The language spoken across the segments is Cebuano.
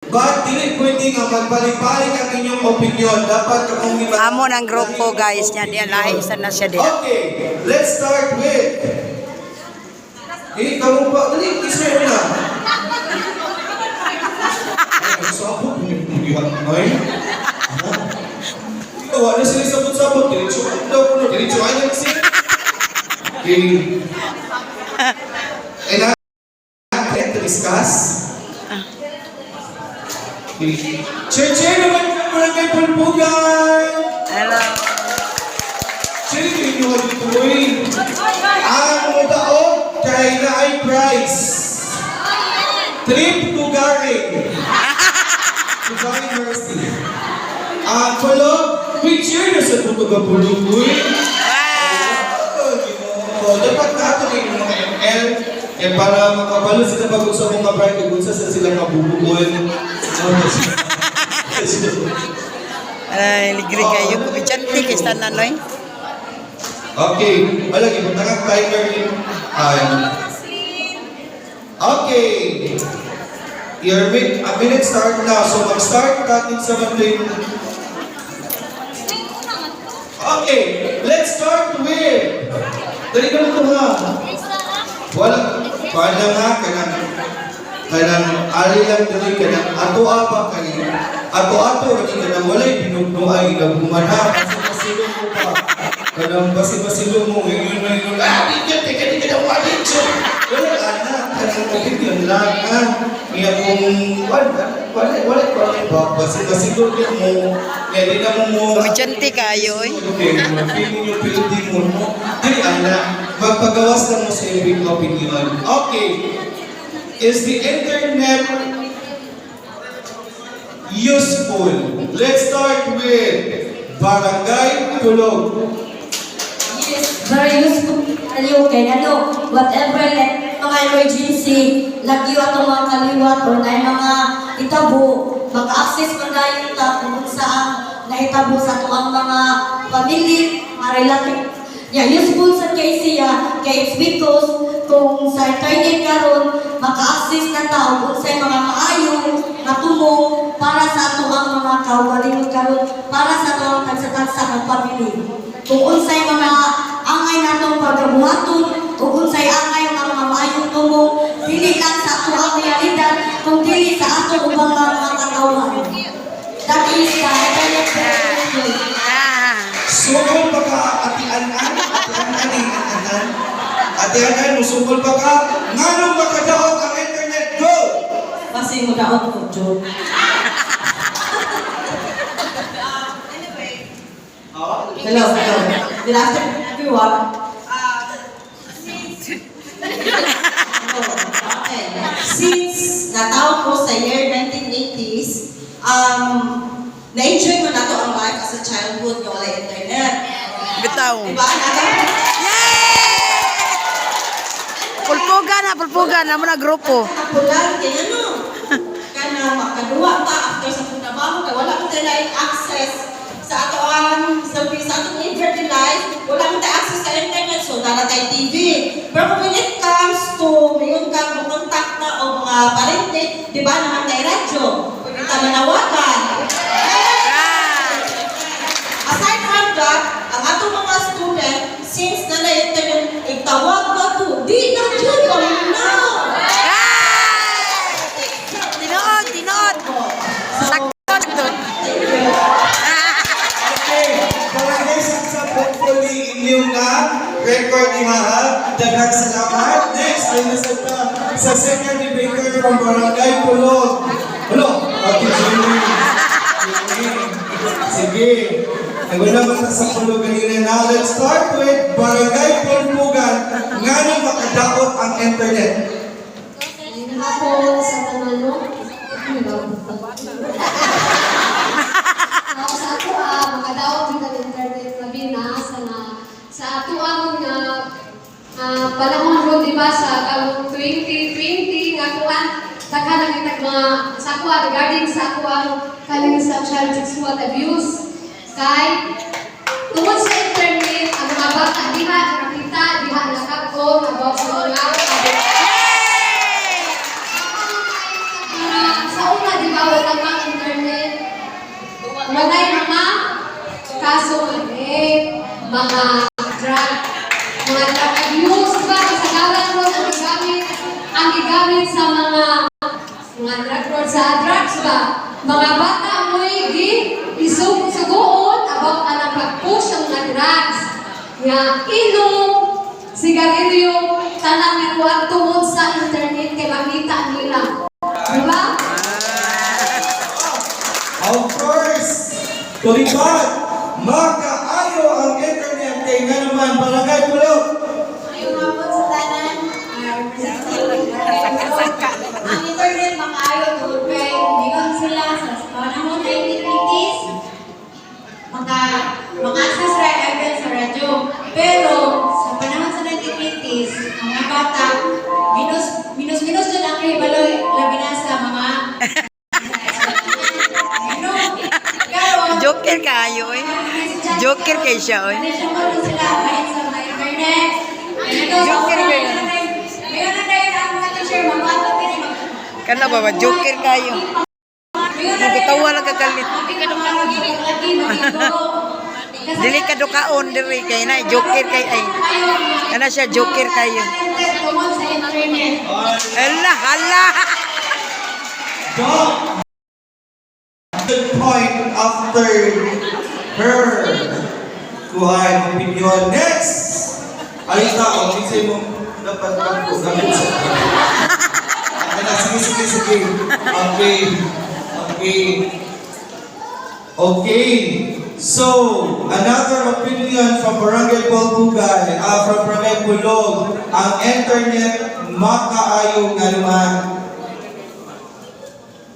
But dili pwede nga magbalik-balik ang inyong opinion. Dapat kamong Amo ng grupo, guys, niya diya lahi isa na siya diha. Okay, let's start with. Eh, kamu pa, dali, isa yun na. Ay, sabot, hindi ay. Wala sila sabot-sabot, diretso ka daw kuno, diretso ay na kasi. Okay. And I to discuss. Okay. Chair, chair naman ka Barangay Pulpugan! Hello. Chair, inyo dito, uy. Ang mudaog kay naay prize. Trip to Garing. Divine Mercy. Ang pulog, we cheer na sa puto ka pulog, uy. Wow. Oh, Ginoo. Dapat nato yung mga ML eh, para makabalo sila pag unsa mong ka-bride ug unsa sa sila kabubuon. Ay, ligri kayo. Kumidyante kay tanan oy. Okay, wala gibutang ang timer ni ay. Okay. Your a minute start now. So mag-start natin sa 17. Okay, let's start with. Dali ka to ha. Wala, paano ha, kanang, kanang, ali lang dali, kanang, ato apa kay, ato ato, kani kanang walay pinugno ay ginaguman ha, kasi masilong mo pa. Kanang basi masilong mo, ngayon ngayon, ah, di ka, teka, di ka na, wala dito. Wala, anak, kanang opinion lang, ha. Nga kung, wala, wala, wala, wala, ba, basi masilong mo, nga di na mo mo, Kumidyante kayo oy. Okay, feeling yung building mo, no? Dili, anak, magpagawas lang mo sa iyong opinion. Okay. Is the internet useful? Let's start with Barangay Pulog. Yes, very useful kayo kay ano, whatever like mga emergency, lagyo atong mga kaliwat or na mga itabo, maka-access man dayon ta kung unsa ang nahitabo sa atoang mga family, mga relative. Yeah, useful sa kay siya kay it's because kung sa internet karon maka-access na ta og unsay mga maayo nga tumong para sa atoang mga kaugalingon karon, para sa atoang tagsa-tagsa nga family. Kung unsay mga angay natong pagabuhaton ug unsay angay nga mga maayong tumong dili lang sa atoang realidad kung dili sa atong ubang mga katawhan. That is the internet very useful. Ah. Sugol pa ka, Ate Anan? Ate Anan, eh, Anan. Ate Anan, musugol pa ka. Nganong makadaot ang internet? Go! Kasi mo daot ko, joke. Anyway. Hello, hello. Good afternoon, everyone. Oh, okay. Since nataw ko sa year 1980s, na-enjoy ko na to ang life as a childhood nga wala internet. Bitaw. Diba? Yay! Pulpugan na, pulpugan na mo na grupo. Kapulan kay ano, kana makaduwa ta after sa trabaho kay wala man tay access sa ato ang sa atong everyday life, wala man tay access sa internet, so dala tay TV. Pero kung when it comes to mayon ka mo contact na o mga parente, di ba naman tay radyo, pwede ta manawagan. Ah. Aside from that, ang atong mga student, since na na internet, igtawag na to, di na jud na. Ah! Tinuod, tinuod. Sakto, sakto. Okay, Barangay Saksa, hopefully inyong na record ni ha. Daghang salamat. Next, ay nasa ta sa second debater from Barangay Pulog. Pulo, Ate Jenny. Sige. Sige. Naguna ba sa Pulog kanina? Now, let's start with Barangay Pulpugan. Nganong makadaot ang internet? Ako sa tanan, no? Ano ba? Ako sa ako ah, makadaot gyud ang internet labi na sa ato ang nga panahon ron, di ba, sa karong 2020 nga kuan daghan ang itag mga sa ako regarding sa ako ang kaning sa child sexual abuse kay tungod sa internet ang mga bata diha nakita diha nakag-on about sa mga Yay! sa una, di ba, kaso nga rape, mga drug abuse, diba? Kasagaran ron ang gigamit sa mga drug lord sa drugs ba? Mga bata mo'y gi isug suguon about anang pag-push ng mga drugs nga inom, sigarilyo, tanan nga kuan tungod sa internet kay makita nila. Diba? Of course, tulipad, makaayo ang internet kay nga naman, Barangay Pulog. Ngayong hapon sa tanan, ang internet makaayo tungod kay ningon sila sa panahon 1980s, maka-access ra FM sa radyo. Pero sa panahon sa 1980s, ang mga bata minus minus minus jud ang kahibalo, labi na sa mga ano, karon. Joker kayo eh. Joker kay siya oy. Ano siya mo sila kahit sa mga internet. Joker kayo. Ngayon na dahil ang mga teacher, magbato kini Kana ba ba joker kayo? Nagkatawa lang kakalit. Dili ka dukaon diri kay na joker kay ay. Kana siya joker kayo. Tungod sa internet. Hala hala. Doc, good point after her kuhan opinion. Next! Alita, o, kinsay mo dapat lang ko gamit sa. Okay na, sige, sige, sige. Okay. Okay. So, another opinion from Barangay Pulbugan, from Barangay Pulog, ang internet makaayo nga naman.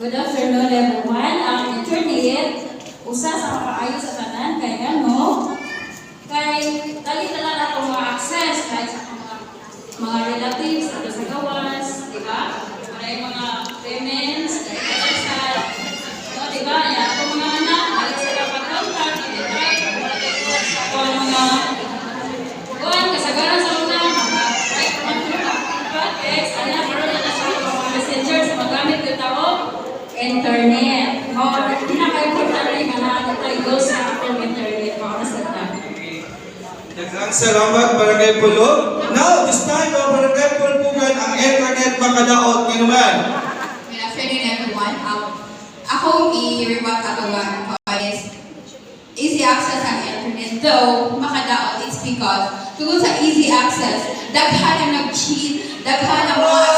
Good afternoon, everyone. Ang internet, usa sa makaayo sa tanan kay ano, kay dali na lang atong ma-access kahit sa mga relatives ato sa gawas, di ba? Para yung mga payments, dali na lang sa, no, di ba? Ya, atong mga anak, dali sila pag-contact, anytime, o ang mga kuan, kasagaran sa mga right text, ana, pero na sa mga messenger sa magamit yung tao, internet. Mao pinaka-importante nga naa tayo sa atong internet mao na sa ta. Daghang salamat, Barangay Pulog. Now, this time, oh, Barangay Pulbugan, ang internet makadaot nga naman. Good afternoon, everyone. Ako i-rebut ato nga is easy access ang internet. Though, makadaot, it's because tungkol sa easy access, daghan ang nag-cheat, daghan ang mga.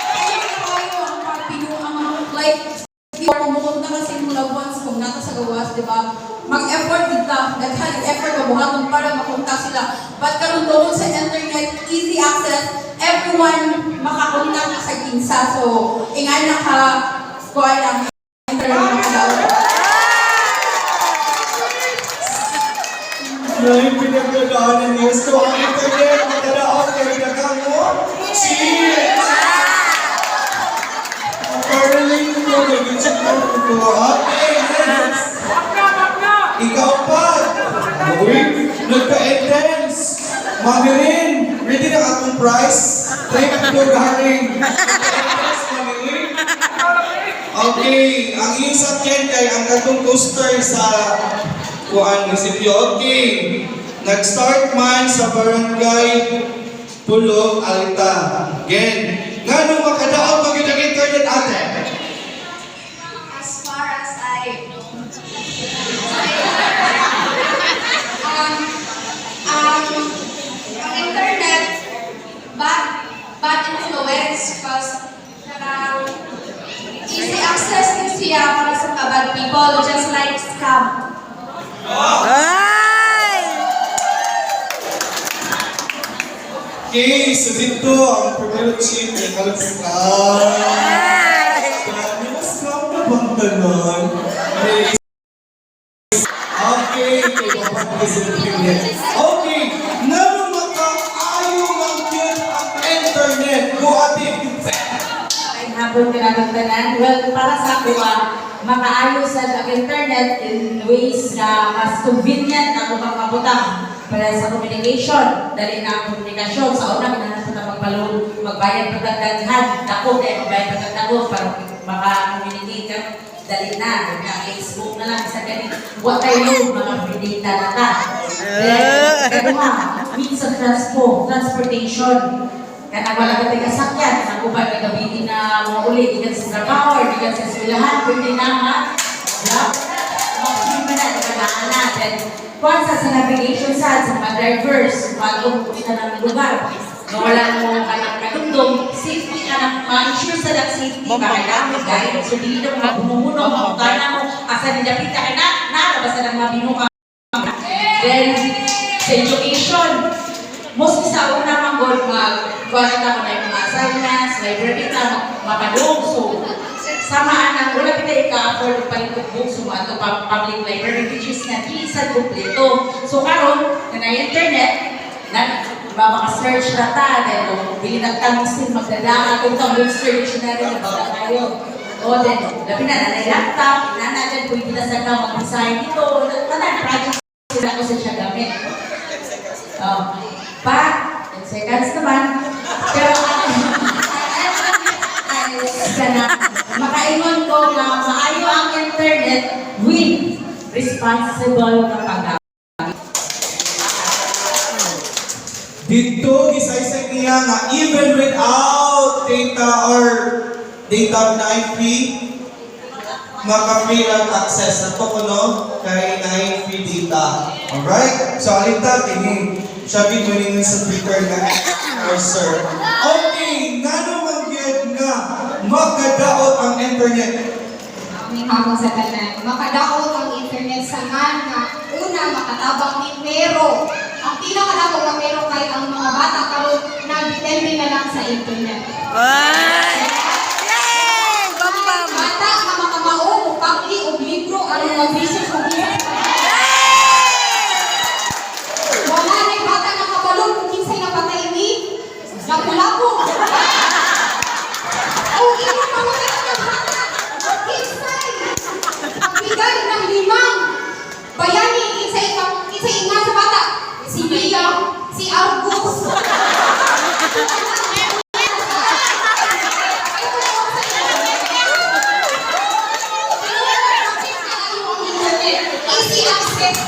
Kaya kayo ang pagpinuang, like, before kumukunta kasi mula once kung nata sa gawas, di ba? Mag-effort dito, daghan ang effort na buhaton para makunta sila. But karon tungkol sa internet, easy access, everyone makakontak na sa kinsa. So, ingay na ka, kuha lang, internet makadaot. Ngayon, pinagdadaanan niyo. So, ang internet makadaot kay daghang mo. Cheat! Apparently, ko, nag-cheat mo ko. Okay, next. Ikaw pa. Uy, nagka-intense. Mami rin, ready na atong prize? Trip to galing. Nagka-intense, Mami rin. Okay, ang iyong sakyan kay ang katong coaster sa kuan munisipyo. Okay. Nag-start man sa Barangay Pulog Alta. Again, ngano makadaot pag ang internet, ate? As far as I know, ang internet, bad influence because kanang easy access din siya para sa mga bad people, just like scam. Ay! Okay, so dito ang primero chief ng Kalaskan. Ay! Grabe, mas scam na bang tanan? Okay, okay, ngano makaayo man gyud ang internet? Go ate. Ay, hapon ka tanan. Well, para sa ako, makaayo sa ang internet in ways na mas convenient ang ubang mabutang para sa communication. Dali na ang komunikasyon. Sa una, kinahanglan sa magpalo, magbayad pa tag daghan. Dako kay magbayad pa tag dako para maka-communicate ka. Dali na, na Facebook na lang, isa gani. Wa tayo mga free data na ta. Then, kaduha, means of transportation. Kanang wala ka tayo kasakyan, kanang uban na gabi na mga uli, gikan sa trabaho, or gikan sa eskwelahan, pwede na nga. Wala na, mag na, di ba na na. Then, kuwan sa navigation sa mga drivers, bago ka ng lugar. No, wala mo kanang kadumdum, safety anak, ma-ensure sa that safety ba kailangan dahil so dili na mga bumuhuno, mga utana mo, asa ni dapita ka na, na, basta nang mabinuka. Then, sa education, mostly sa una man gud mag kuha na ko na yung mga assignments, library ta, mapadung. So, sama anang wala kita ika-afford og palit og books so ato pa public library, which is nga dili sad kumpleto. So karon na na internet na ba maka-search na ta, then kung dili na ta still magdadaan kung ta search na rin baga tayo. O then labi na na laptop, na na dyan pwede na sa ka mag-design dito, tanan project sila ko sa siya gamit. Pa, 10 seconds naman. Pero ay, sana, makaingon ko nga maayo ang internet with responsible kapag. Dito, gisaysay niya nga even without data or data na free, maka-free lang access na to kuno kay na free data. Alright? So alinta kini siya gitunin sa Twitter na or sir. Okay, ngano man gyud nga makadaot ang internet? May hapon sa tanan. Makadaot ang internet sa nga nga una makatabang ni, pero ang pinakadako nga pero kay ang mga bata karon nagdepende na lang sa internet. Ay! Yay! Bam bam! Bata nga makamao mo pangli og libro aron mag-research og. Wala na bata nga kabalo kung kinsay napatay ni Lapu-Lapu. O imo pa mga bata kinsay bigay ng limang bayani, kinsay nga sa bata si Bia, si Argus. Easy access.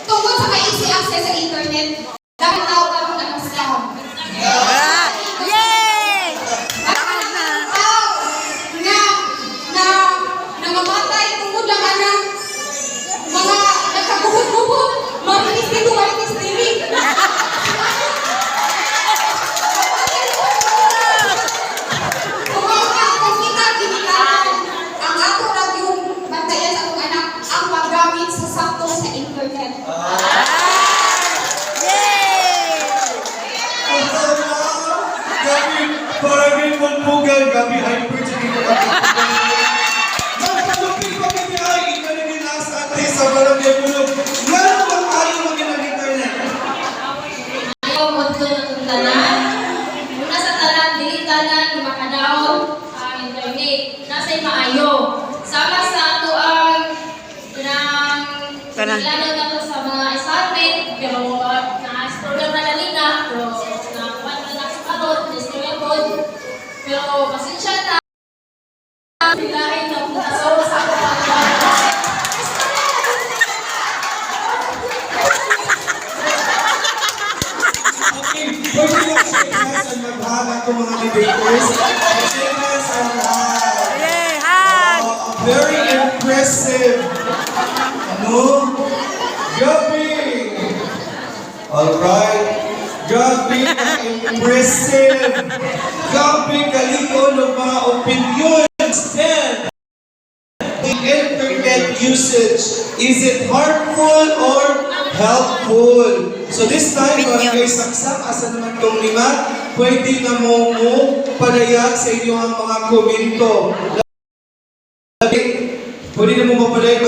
Tungkol sa easy access sa internet, dahil tao karon anong scam. Ah! Yay! Daghan na tao na na nangamatay tungod lang anang mga nagkaguhot-guhot, marinis dito, marinis diri. Kumaka, kung kita ginikanan, ang ato lang yung bantayan sa atong anak, ang paggamit sa sakto sa internet. Yay! Gabi, parang yung pagpugan, gabi hyper sa dito. Magpalupit pa kami ay, ikaw na nila sa atin sa barangay Bulog. Nga naman tayo maging ng internet. Ayaw mo ito na itong tanan. Una sa tanan, dili tanan, makadaot ang internet. Nasa'y maayo. Sama sa ato ang ng Tanan. Lalo na to sa mga assignment, pero na program na kanina, pero na kuwan na na sa karon, istorya pod. Pero pasensya na. Bilain na po sa sa ako. Okay, pwede mo shake hands and mag-hug ang mga debaters. Shake hands and hug. Yay! Hug! Oh, very impressive. No? Gabi! Alright. Gabi impressive. Gabi kaliko ng mga opinions. And the internet usage, is it harmful or helpful? So this time, Opinion. kay saksak, asa naman tong lima, pwede na mo mo padayag sa inyo ang mga komento. Pwede na mo mapadayag.